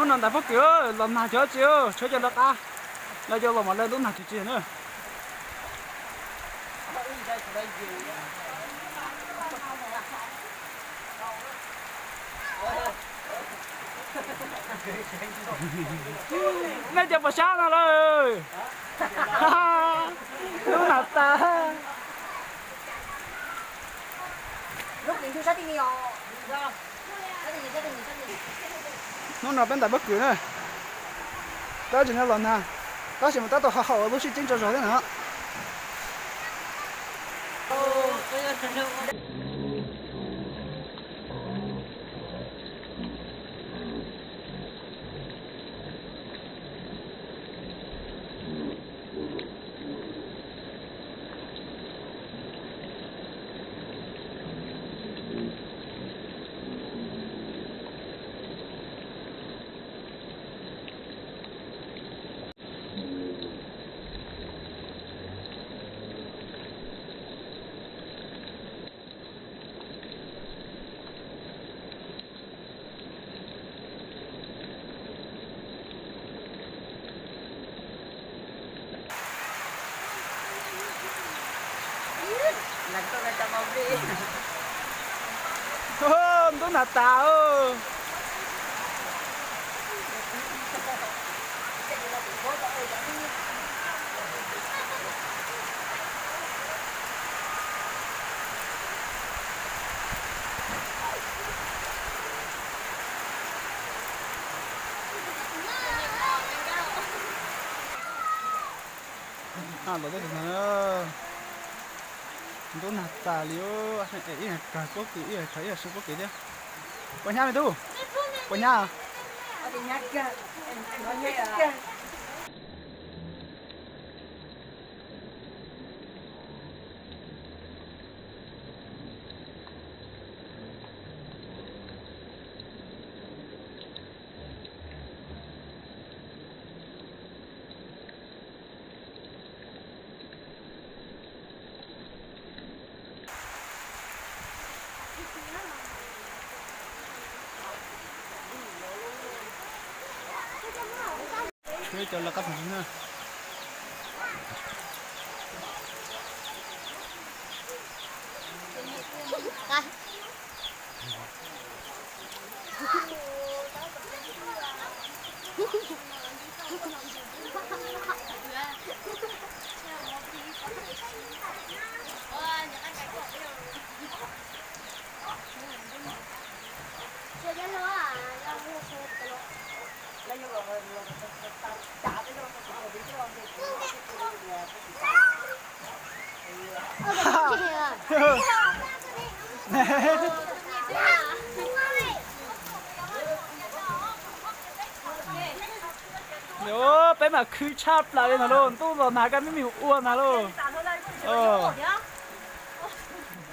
Hnub no ntais pob kws los nag cov tsi, tshuav cov lawv qab, lawv cov los mas lawv ntub nag tsis tsi na. Nej cov puas sab no lawm? Hnub nag tas. Hnub no peb ntais pob kws na, tab sis no los nag, tab sis mas tab tom haum lub sib ceeb tsaug zog thiab na. Ntub nag tas. Los teb no, ntub nag tas li, ib yam kawg pob kws, ib yam kawg ib yam siab pob kws thiab. Puas hnyav me tub? Puas hnyav? Cov lawv qab pheej na. Peb mas khwv tshaj plaws li no lauj, ntuj los nag koj me me ua nag lauj.